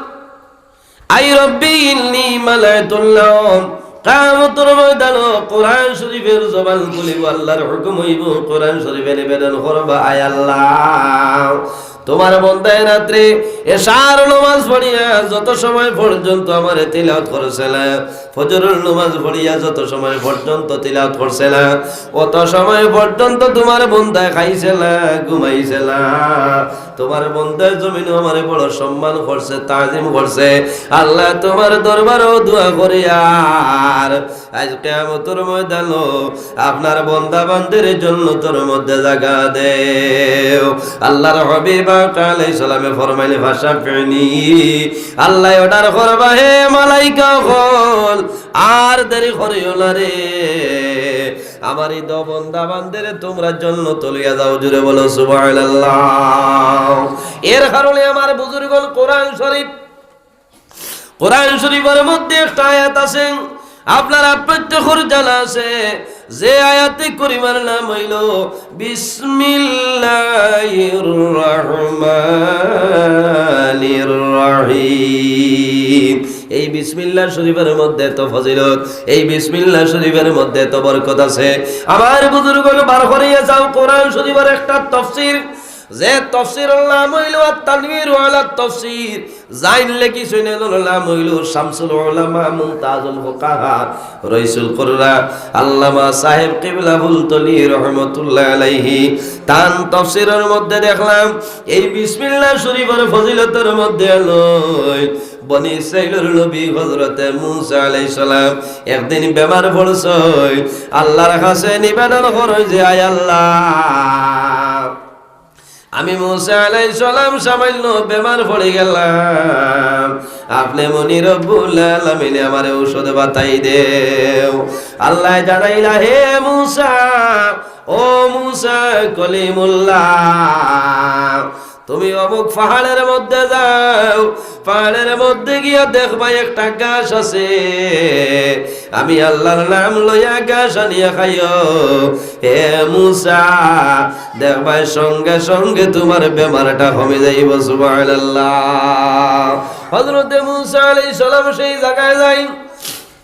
আই রব্বি ইন্নি মালাইতুল নাওম। কিয়ামতর ময়দানো কোরআন শরীফের জবান খুলিবো, আল্লার হুকুম অইবো, কোরআন শরীফে নিবেদন করবা, আয় আল্লা, তুমার বন্দায় রাত্রে এশার নমাজ পড়িয়া যত সময় পর্যন্ত আমারে তিলাওয়াত করছে না, ফজরর নমাজ পড়িয়া যত সময় পর্যন্ত তিলাওয়াত করছে না, অত সময় পর্যন্ত তুমার বন্দায় খাইছে না, ঘুমাইছে না। তুমার বন্দায় জমিনো আমারে বড় সম্মান করছে, তাজিম করছে। আল্লা, তুমার দরবারো দোয়া করিয়ার আইজ কিয়ামতর ময়দানো আপনার বন্দা বান্দির জন্নতর মধ্যে জাগা দেও। আল্লার হাবিব আকা আলাইহিস সালামে ফরমাইলে, "ফাশাফিনি।" আল্লায় অর্ডার করবা, "হে মালাইকা অকল, আর দেরি করিও না রে, আমার ই দ বন্দা বান্দিরে তুমরা জন্নতো লইয়া যাও।" জোরে বলো সুবহানাল্লাহ। এর কারণে আমার বুজুর্গন কোরআন শরীফ কোরআন শরীফর মধ্যে একটা আয়াত আছে, আপনারা প্রত্যেকর জানা আছে, যে আয়াতে করিমার নাম অইলো বিসমিল্লাহির রহমানির রহিম। এই বিসমিল্লাহ শরীফর মধ্যে এত ফজিলত, এই বিসমিল্লাহ শরীফর মধ্যে এত বরকত আছে। আমার বুজুর্গ, বার করিয়া যাও কোরআন শরীফর একটা তফসির, যে তফসিরর নাম অইলো আত-তানবীর আলা তফসির, যাইন লেখিছইন এর নাম অইলো শামসুল উলামা মুমতাজুল ফুকাহা রইসুল কুররা আল্লামা সাহেব কিবলা ফুলতলি রহমতুল্লাহ আলাইহি। তান তফসিরর মধ্যে দেখলাম এই বিসমিল্লাহ শরীফর ফজিলতর মধ্যে লই বনি ইসরাইলর নবী হযরতে মুসা আলাইহিস সালাম একদিন বেমার পড়ছইন, আল্লার কাছে নিবেদন করইন যে, "আয় আল্লাহ, আমি মুসা আলাইহিস সালাম সামান্য বেমার পড়ি গেলাম, আপনে মনি রব্বুল আলামিনে আমারে ঔষধ বাতাই দেও।" আল্লায় জানাইলা, "হে মুসা, ও মুসা কলিমুল্লাহ, তুমি অমুক পাহাড়র মধ্যে যাও, পাহাড়র মধ্যে গিয়া দেখবায় একটা গাছ আছে, আমি আল্লার নাম লইয়া গাছ আনিয়া খাইও। হে মুসা, দেখবায় সঙ্গে সঙ্গে তুমার বেমারটা কমি যাইবো।" সুবহানাল্লাহ। হযরতে মুসা আলাইহিস সালাম সেই জাগায় যাইন।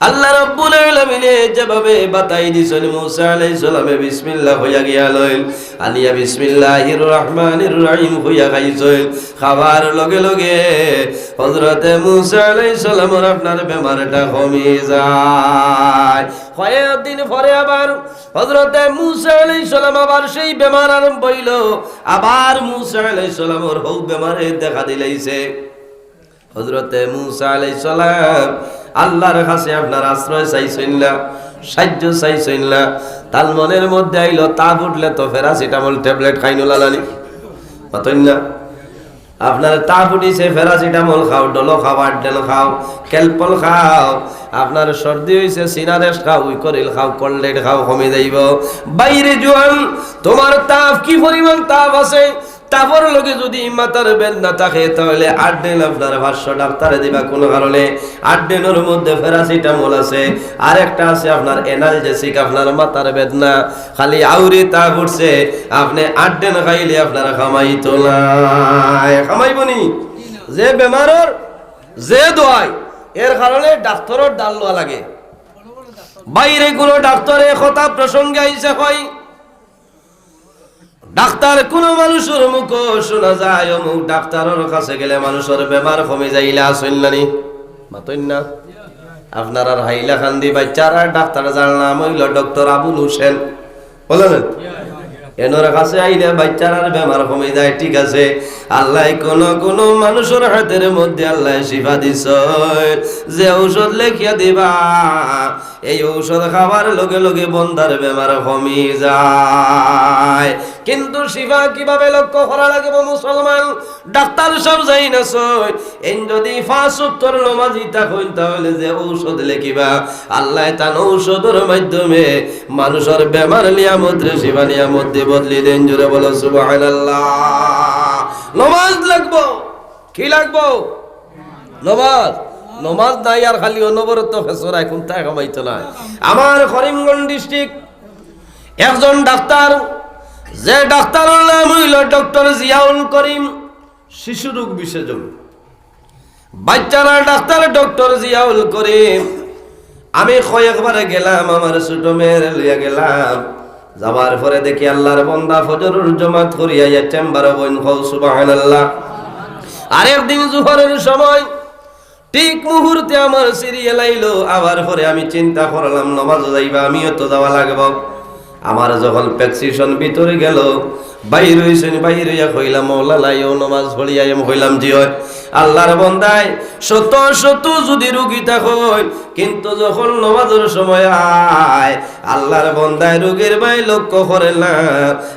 আল্লাহ রাব্বুল আলামিনে যেভাবে বাতাই দিছইন, মুসা আলাইহিস সালামে বিসমিল্লাহ কইয়া গিয়া লইল, আনিয়া বিসমিল্লাহির রহমানির রহিম কইয়া খাইছইন। খাওয়ার লগে লগে হযরতে মুসা আলাইহিস সালামর আপনার বেমারটা কমি যায়। কয়েকদিন পরে আবার হযরতে মুসা আলাইহিস সালাম আবার সেই বেমার আরম্ভ অইল। আবার মুসা আলাইহিস সালামর হউ বেমারে দেখা দিলাইছে। হযরতে মুসা আলাইহিস সালাম আল্লাহর কাছে আপনার আশ্রয় চাইছইন না, সাহায্য চাইছইন না। তান মনের মধ্যে আইলো, তাপ উঠলে তো প্যারাসিটামল ট্যাবলেট খাইন লালানি। মাতইন না? আপনার তাপ উঠিছে, প্যারাসিটামল খাও, ডলো খাও, আড্ডেন খাও, ক্যালপল খাও। আপনার সর্দি অইছে, সিনারেস্ট খাও, উইকরিল খাও, কোল্ডেড খাও, কমি যাইবো। বাইরে জোয়ান, তোমার তাপ কি পরিমাণ তাপ আছে, তাপর লগে যদি মাথার বেদনা থাকে, তাহলে আড্ডেন আপনার পাঁচশো ডাক্তারে দিবা। কোন কারণে? আড্ডেনর মধ্যে প্যারাসিটামল আছে, আরেকটা আছে আপনার অ্যানালজেসিক, আপনার মাথার বেদনা, খালি আউরি তাপ উঠছে, আপনে আড্ডেন খাইলে আপনার কামাইতো নায়। কামাইবো নি? যে বেমারর যে দোয়াই, এর কারণে ডাক্তারর ডাল লওয়া লাগে। বাইরে কোনো ডাক্তারে কথা প্রসঙ্গে আইছে, কয়, ডাক্তার, কোনো মানুষর মুখো শোনা যায়, অমুক ডাক্তারর কাছে গেলে মানুষর বেমার কমি যায়, ইলা আছইন না নি? মাতইন না? আপনারার হাইলাকান্দি বাচ্চারার ডাক্তার, যার নাম অইলো ডক্টর আবুল হোসেন, বুঝলেন? এনর কাছে আইলে বাচ্চারার বেমার কমি যায়, ঠিক আছে। আল্লায় কোনো কোনো মানুষর হাতের মধ্যে আল্লায় শিফা দিছইন, যে ঔষধ লেখিয়া দিবা, এই ঔষধ খাওয়ার লগে লগে বন্দার বেমার কমি যায়। কিন্তু শিফা কিভাবে লক্ষ্য করা লাগবো মুসলমান? ডাক্তার সাব যাই না সই, এইন যদি পাঁচ ওয়াক্তর নমাজি থাকইন, তাহলে যে ঔষধ লেখিবা, আল্লায় তান ঔষধর মাধ্যমে মানুষর বেমার নিয়ামতরে শিফা নিয়ামত দি বদলি দেইন। জোরে বলো সুবহানাল্লাহ। নমাজ লাগবো। কি লাগবো? নমাজ। নমাজ নাই আর খালি অনবরত খেসরা, কুন্তা কামাইতো নায়। আমার করিমগঞ্জ ডিস্ট্রিক্ট একজন ডাক্তার, যে ডাক্তারর নাম অইলো ডক্টর জিয়াউল করিম, শিশু রোগ বিশেষজ্ঞ। বাচ্চারার ডাক্তার ডক্টর জিয়াউল করিম। আমি কয়েকবারে গেলাম, আমার ছোট মেয়েরে লইয়া গেলাম। যাওয়ার পরে দেখি আল্লাহর বন্দা ফজরর জমাত করিয়া আইয়া চেম্বারো বইন, কও সুবহানাল্লাহ। আরেকদিন জোহরর সময় ঠিক মুহূর্তে আমার সিরিয়াল আইলো। আবার পরে আমি চিন্তা করলাম, নমাজো যাইবা, আমিও তো যাওয়া লাগবো। আমার যখন প্রেসক্রিপশন ভিতরে গেল, বাইর অইছইন, বাইর অইয়া কইলাম, "মৌলানা, ইও নমাজ পড়ি আইম?" কইলাম, "জি অয়।" আল্লাহর বন্দায় শত শত যদি রুগী থাকইন, কিন্তু যখন নমাজর সময় আয়, আল্লাহর বন্দায় রুগীর বায় লক্ষ্য করে না,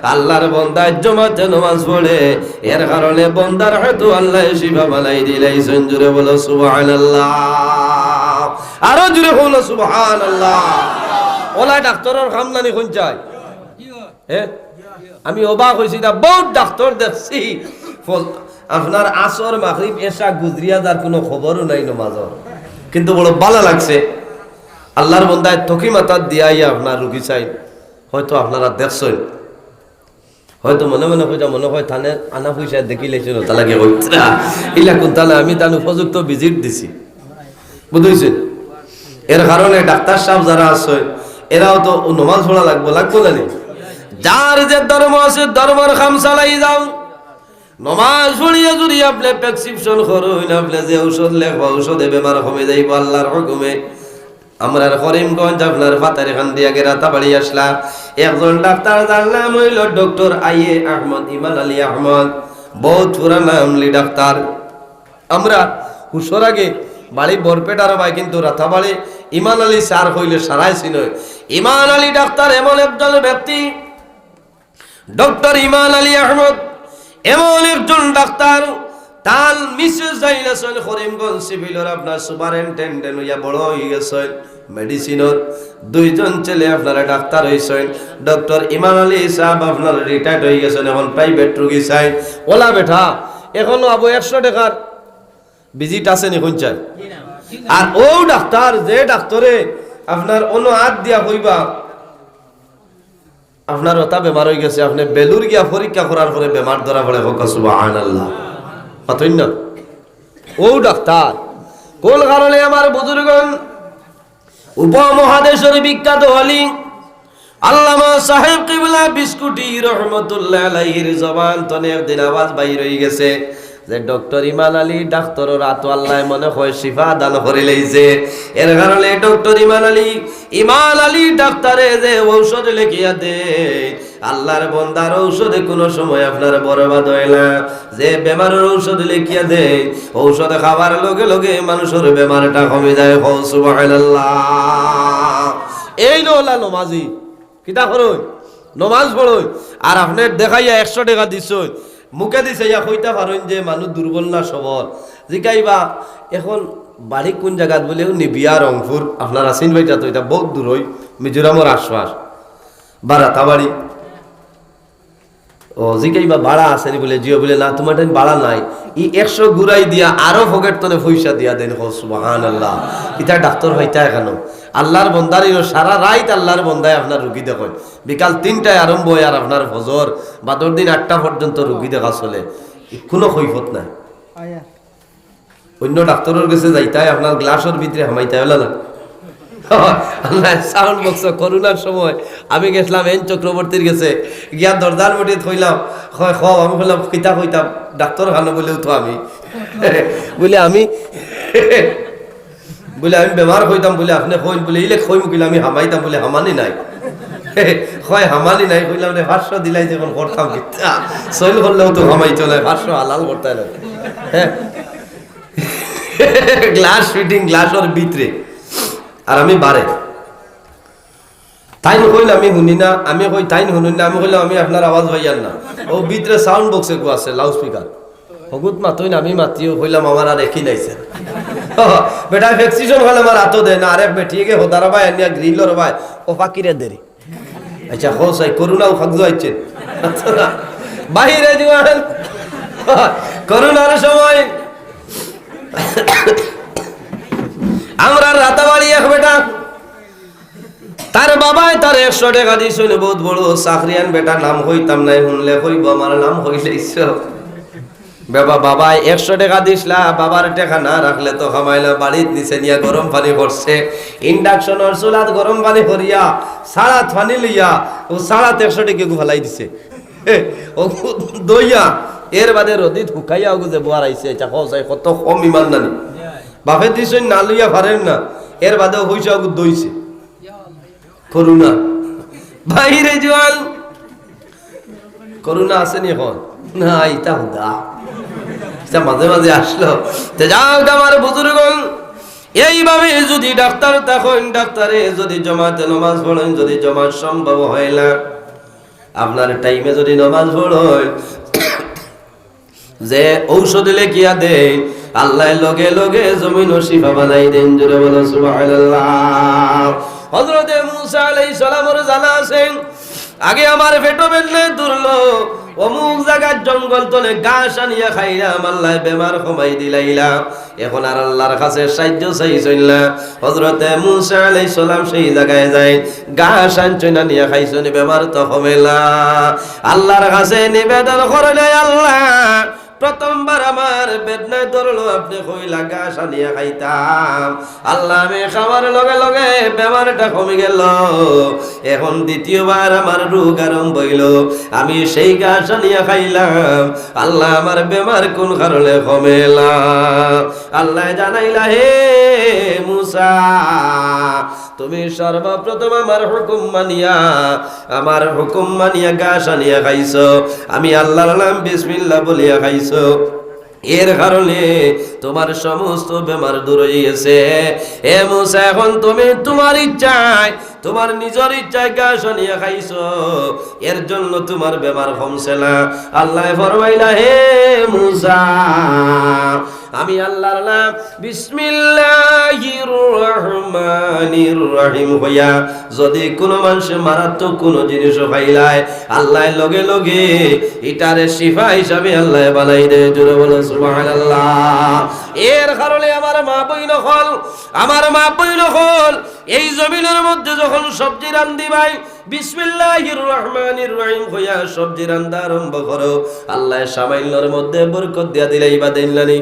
আল্লাহর বন্দায় জমাতে নমাজ পড়ে, এর কারণে বন্দার হয়তো আল্লায় শিফা বানাই দিলাইছইন। জোরে বলো সুবহানাল্লাহ। আরো জোরে বলো সুবহানাল্লাহ। অলা ডাক্তারর কাম নানি কুন চাই? হে? আমি অবাক অইছি, ইতা বউত ডাক্তার দেখছি। ফজ-, আপনার আসর, মাগরিব, এশা গুজরিয়া যার কুনু খবরও নাই নমাজর। কিন্তু বড় ভালা লাগছে। আল্লাহর বন্দায় তকি মাথাত দিয়া আইয়া আপনার রুগী চাইন। হয়তো আপনারা দেখছইন। হয়তো মনে মনে কইতা, মনে কয় তানে আনা পয়সা দেখিলাইছইন, অতা লাগি কইতরা। ইলা কুন্তা না, আমি তান উপযুক্ত ভিজিট দিছি। বুঝছইন? এর কারণে ডাক্তার সাব যারা আছইন, এরাও তো নমাজ পড়া লাগবো, লাগবো না নি? যার যে ধর্ম আছে, ধর্মর কাম চালাই যাও। নমাজ পড়িয়া যদি আপনে প্রেসক্রিপশন করইন, আপনে যে ঔষধ লেখবা, ঔষধে বেমার কমি যাইবো আল্লাহর হুকুমে। আমরার করিমগঞ্জ, আপনার পাথারকান্দি আগে রাতাবাড়ি আছলা, একজন ডাক্তার, যার নাম অইলো ডক্টর আই এ আহমদ, ইমান আলী আহমদ, বউত পুরানা আমলি ডাক্তার। আমরা হুশর আগে বাড়ি বরপেটার বায়, কিন্তু রাতাবাড়ি ইমান আলী স্যার কইলে সারায় চিনইন। ইমান আলী ডাক্তার এমন একজন ব্যক্তি, ডক্টর ইমান আলী আহমদ এমন একজন ডাক্তার, তান মিসেস যাইন আছইন করিমগঞ্জ সিভিলর আপনার সুপারিনটেনডেন্ট অইয়া বড় অইগেছইন মেডিসিনর। দুইজন ছেলে আপনারা ডাক্তার অইছইন। ডক্টর ইমান আলী সাব আপনার রিটায়ার্ড অইগেছইন, এখন প্রাইভেট রুগী চাইন। অলা বেটা, এখনো আবো একশো টেকার ভিজিট আছে নি কুন চাই? আর অউ ডাক্তার, যে ডাক্তারে আপনার অনো আত দিয়া কইবা, আপনার অতা বেমার অইগেছে, আপনে বেলুর গিয়া পরীক্ষা করার পরে বেমার ধরা পড়ে, কউক্কা সুবহানাল্লাহ। মাতইন না? অউ ডাক্তার। কুন কারণে আমার বুজুর্গন উপমহাদেশর বিখ্যাত আলিম আল্লামা সাহেব কিবলা বিস্কুটি রহমতুল্লাহ আলাইহির জবান তনে একদিন আওয়াজ বাইর অই গেছে যে ডক্টর ইমান আলী ডাক্তারর আতো আল্লায় মনে হয় শিফা দান করিলাইছে। এর কারণে ডক্টর ইমান আলী, ইমান আলী ডাক্তারে যে ঔষধ লেখিয়া দেয়, আল্লার বন্দার ঔষধে কুনু সময় আপনার বরবাদ অয় না। যে বেমারর ঔষধ লেখিয়া দেয়, ঔষধ খাওয়ার লগে লগে মানুষর বেমারটা কমি যায়। কও সুবহানাল্লাহ। এইন অলা নমাজি, কিতা করইন? নমাজ পড়ইন। আর আপনে দেখাইয়া একশো টেকা দিছইন, মুখেদি চাইয়া কইতা পারইন যে মানুষ দুর্বল না সবল। জিকাইবা, এখন বাড়ি কুন জাগাত? বুলে, "ও নিবিয়া রংপুর।" আপনারা চিনবা ইটা তো, ইটা বউত দূর অয়, মিজোরামর আশপাশ। বা রাতাবাড়ি। ও, জিকাইবা, "ভাড়া আছে নি?" বুলে, "জি অয়।" বুলে, "না, তুমার টাইম ভাড়া নাই।" ই একশো ঘুরাই দিয়া আরো পকেট তনে পয়সা দিয়া দেন। কও সুবহানাল্লাহ। ইতা ডাক্তার অইতা কেনে? আল্লার বন্দার ইনো সারা রাইত আল্লার বন্দায় আপনার রুগী দেখইন। বিকাল তিনটায় আরম্ভ অয় আর আপনার ফজর বাদর দিন আটটা পর্যন্ত রুগী দেখা চলে। কুনু কৈফত নাই। অইন্য ডাক্তারর গেছে যাইতায়, আপনার গ্লাসর ভিতরে হামাইতায়, অলা না? আল্লায় সাউন্ড বক্স, করোনার সময় আমি গেছলাম এন চক্রবর্তীর গেছে, গিয়া দরজার মুঠিত কইলাম, কয়, "কও।" আমি কইলাম, "কিতা কইতাম? ডাক্তার খানো?" বুলে, "ও তো আমি।" বুলে, "আমি?" বুলে, "আমি বেমার কইতাম।" বুলে, "আপনে কইন।" বুলে, "ইলে কইমু কিলা, আমি হামাইতাম।" বুলে, "হামানি নাই।" কয়, "হামানি নাই।" কইলাম, "রে, পাঁচশো দিলাই যে এখন করতাম কিতা? সইল করলেও তো হামাইতো নায়, পাঁচশো হালাল করতায় নায়।" হ্যাঁ? গ্লাস ফিটিং, গ্লাসর ভিতরে। আর আমি বারে। তাইন কইন, "আমি হুনি না।" আমি কই, "তাইন হুনইন না।" আমি কইলাম, "আমি আপনার আওয়াজ পাইয়ার না।" ও ভিতরে সাউন্ড বক্স এগু আছে, লাউড স্পিকার। হগুত মাতইন, আমি মাতিও, কইলাম, "আমার আর একই নাইছে।" বেটা ফেক্সিশন খালে আমার আতো দেয় না, আরেক বেটিয়ে গে হোদার বায়, আনিয়া গ্রিলর বায়, ও ফাকিরে দেরি। আচ্ছা, কও চাই, করোনাও খাগজো আইছে। বাইরে জুয়ান, করোনার সময় আমরার রাতাবাড়ি এক বেটা, তার বাবায় তারে একশো টেকা দিছইন, বউত বড় চাকরিয়ান বেটা, নাম কইতাম নায়, হুনলে কইবো আমার নাম কইলাইছো। বাবা, বাবায় একশো টেকা দিছলা, বাবার টেকা না রাখলে তো কামাইলা, বাড়িত নিচে নিয়া গরম পানি করছে, ইন্ডাকশনর চুলাত গরম পানি করিয়া, ছাড়াত পানি লইয়া, ও ছাড়াত একশো টেকা গু ফালাই দিছে। ও দইয়া, এর বাদে রদিত হুকাইয়া ওগু যে বোয়ার আইছে, ইটা কও চাই, কত কম ইমান নানি। বাপে দিছইন না লইয়া পারের না, এর বাদেও পয়সা ওগু দইছে। করোনা। বাইরে জুয়ান। করোনা আছে নি এখন? না, ইটা হুদা। ইটা মাঝে মাঝে আসলো। তে যাউক আমার বুজুর্গন, এইভাবে যুদি ডাক্তার থাকইন, ডাক্তারে যুদি জমাতে নমাজ পড়ইন, যুদি জমাত সম্ভব অয় না, আপনার টাইমে যুদি নমাজ পড়ইন, যে ঔষধ লেখিয়া দেইন, আল্লায় লগে লগে জমিনও শিফা বানাই দেইন। জোরে বলো সুবহানাল্লাহ। হযরতে মুসা আলাইহিস সালামর জানা আছে, আগে আমার পেটো বেদনায় ধরলো, অমুক জাগার জঙ্গল তনে ঘাস আনিয়া খাইলাম, আল্লায় বেমার কমাই দিলাইলা। এখন আর আল্লার কাছে সাহায্য চাইছইন না। হযরতে মুসা আলাইহিস সালাম সেই জাগায় যাইন, ঘাস আনছইন, আনিয়া খাইছইন, বেমার তো কমেলা। আল্লার কাছে নিবেদন করলে, "আল্লা, প্রথমবার আমার বেদনায় ধরলো, আপনে কইলা ঘাস আনিয়া খাইতাম। আল্লা, আমি খাওয়ার লগে লগে বেমারটা কমি গেল। এখন দ্বিতীয়বার আমার রোগ আরম্ভ অইলো, আমি সেই ঘাস আনিয়া খাইলাম। আল্লা, আমার বেমার কুন কারণে কমেলা?" আল্লায় জানাইলা, "হে মুসা, তুমি সর্বপ্রথম আমার হুকুম মানিয়া, আমার হুকুম মানিয়া ঘাস আনিয়া খাইছো, আমি আল্লার নাম বিসমিল্লাহ বলিয়া খাইছো, এর কারণে তুমার সমস্ত বেমার দূর অই গেছে। হে মুসা, এখন তুমি তুমার ইচ্ছায়, তুমার নিজর ইচ্ছায় ঘাস আনিয়া খাইছো, এর জন্য তুমার বেমার কমছে না।" আল্লায় ফরমাইলা, "হে মুসা, আমি আল্লার নাম বিসমিল্লাহির রহমানির রহিম কইয়া যুদি কুনু মানষে মারাত্মক কুনু জিনিসও খাইলায়, আল্লায় লগে লগে ইটারে শিফা হিসাবে আল্লায় বানাই দেয়।" জোরে বলো সুবহানাল্লাহ। এর কারণে আমার মা বইন অকল, আমার মা বইন অকল, এই জমিনর মধ্যে যখন সবজি রান্ধিবায়, বিসমিল্লাহির রহমানির রহিম কইয়া সবজি রান্ধা আরম্ভ করো, আল্লায় সামাইল্যর মধ্যে বরকত দিয়া দিলাইবা, দেইন না নি?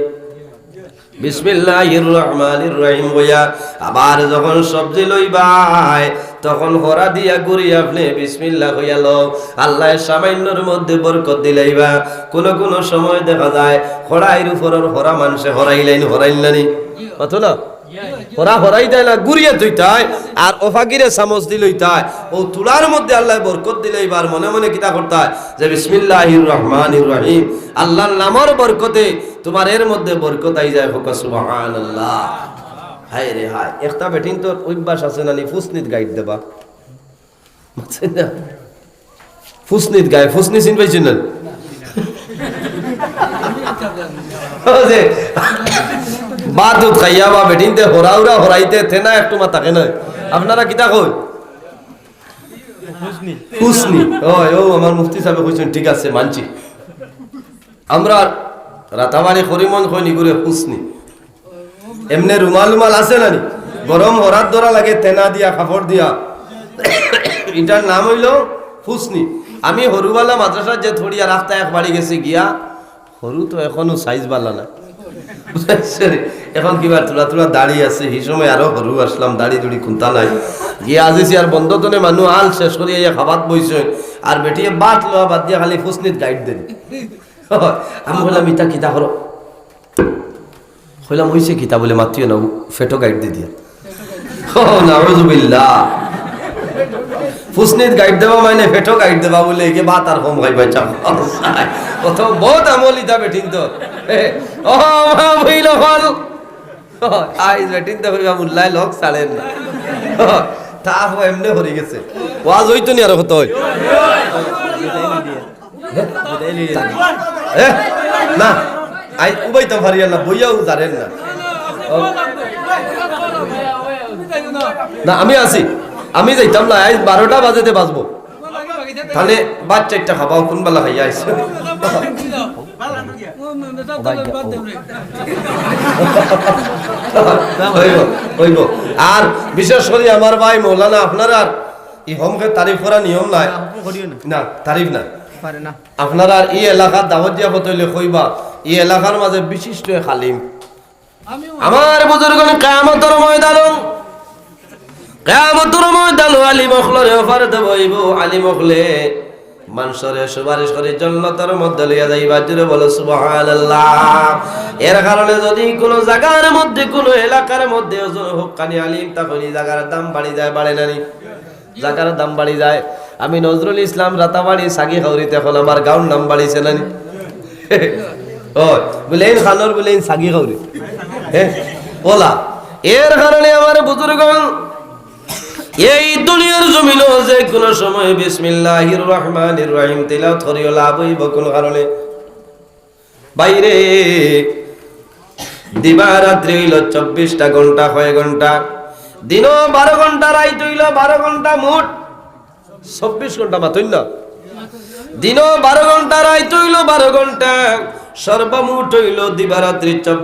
বিসমিল্লাহির রহমানির রহিম কইয়া আবার যখন সবজি লইবায়, তখন হরা দিয়া গুড়ি আপনে বিসমিল্লাহ কইয়া লও। আল্লায় সামাইন্যর মধ্যে বরকত দিলাইবা। কুনু কুনু সময় দেখা যায় হরাইর উপরর হরা মানষে হরাইলাইন, হরাইল না নি? অত না? হরা হরাই দেয় না, গুড়িয়া থইতায়, আর অফাকিরে চামচ দি লইতায়। অউ তুলার মধ্যে আল্লায় বরকত দিলাইবা, আর মনে মনে কিতা করতায় যে, "বিসমিল্লাহির রহমানির রহিম, আল্লার নামর বরকতে তুমার এর মধ্যে বরকত আই যায়।" কউক্কা সুবহানাল্লাহ। হায় রে হায়, একটা বেটিন্তর অভ্যাস আছে না নি, ফুসনিত গাইট দেবা। বুঝছইন না? ফুসনিত গায়, ফুসনি চিন পাইছইন না? অউ যে ভাত উত খাইয়া বা বেটিন্তে হরাউরা হরাইতে তেনা একটু মাথা কেন? আপনারা কিতা কই? ফুসনি। অয়, অউ আমার মুফতি সাবে কইছইন, ঠিক আছে, মানছি। আমরা রাতাবাড়ি করিমগঞ্জ কইন ইগুরে ফুসনি। এমনে রুমাল রুমাল আছে না নি? গরম হরাত ধরা লাগে তেনা দিয়া, কাপড় দিয়া। ইটার নাম অইলো ফুসনি। আমি হরুবালা মাদ্রাসাত যে থড়িয়া রাস্তা এক বাড়ি গেছে গিয়া, হরু তো এখনো সাইজ বালা না। বুঝছইন নি? এখন কিবা থুড়া থুড়া দাড়ি আছে, হি সময় আরো হরু আছলাম, দাড়ি দুড়ি কুন্তা নাই। গিয়া আজি চেয়ার বন্ধ তনে মানু আল শেষ করিয়া ইয়া খাবাত বইছইন, আর বেটিয়ে ভাত লওয়া বাদ দিয়া খালি ফুসনিত গাইট দেন। আমি কইলাম, "ইতা কিতা করো?" কইলাম, "অইছে কিতা?" বলে, "মাতিও না, ফেটো গাইট দি দিয়া।" ও, নাউজুবিল্লাহ। ফুসনিত গাইট দেবা মানে ফেটো গাইট দেবা বলে, একে ভাত আর কম খাইবা, চা। অত বদ আমল ইতা বেটিন্তর। ও, মা বইল হল। আইজ বেটিন্তে কইবা, "মুল্লায় লগ ছাড়েন না।" তা হো এমনে হরি গেছে। ওয়াজ অইতো নি আরো কত অয়? এ? না, আই উবাইতাম পারিয়ার না, বইয়াও জানেন না। ও। না, আমি আছি, আমি যাইতাম না, আইজ বারোটা বাজেতে বাজবো। তাহলে বাচ্চা একটা খাবাও, কোন বেলা খাইয়া আইছে? অইবো, অইবো। আর বিশেষ করি আমার ভাই মৌলানা, আপনারার ই হমকে তারিফ করা নিয়ম নাই। না, তারিফ না। পারে না। আপনারার ই এলাকাত দাওয়াত দিয়া কত অইলে কইবা, ই এলাকার মাঝে বিশিষ্ট এক আলিম। আমার বুজুর্গন, কিয়ামতর ময়দানো, কিয়ামতর ময়দানো আলিম অকলরে অফার দেওয়া অইবো। আলিম অকলে মানষরে সুপারিশ করি জন্নতর মধ্যে লইয়া যাইবা। জোরে বলো সুবহানাল্লাহ। এর কারণে যদি কুনু জাগার মধ্যে, কুনু এলাকার মধ্যে ওজন হক্কানি আলিম, তখন ই জাগার দাম বাড়ি যায়, বাড়ে না নি? জাগার দাম বাড়ি যায়। আমি নজরুল ইসলাম রাতাবাড়ি সাগি খাউরিতে, এখন আমার গাউর নাম বাড়িছে না নি? ও, বুলে ইন খানোর বুলে ইন সাগি খাউরি। হ্যাঁ? ওলা। এর কারণে আমার বুজুর্গন, এই দুনিয়ার জমিনো যে কুনু সময় বিসমিল্লাহির রহমানির রহিম তিলাওয়াত করিও, লাভ অইবো কুন কারণে? বাইরে দিবা রাত্রি অইলো চব্বিশটা ঘন্টা, কয় ঘন্টা? দিনো বারো ঘন্টা, রাইত অইলো বারো ঘন্টা, মোট চব্বিশ ঘন্টা মাতইন না। দিনো বারো ঘন্টা, রাইত অইলো বারো ঘন্টা, সর্বমোট অইলো দিবা রাত্রি চব্বিশ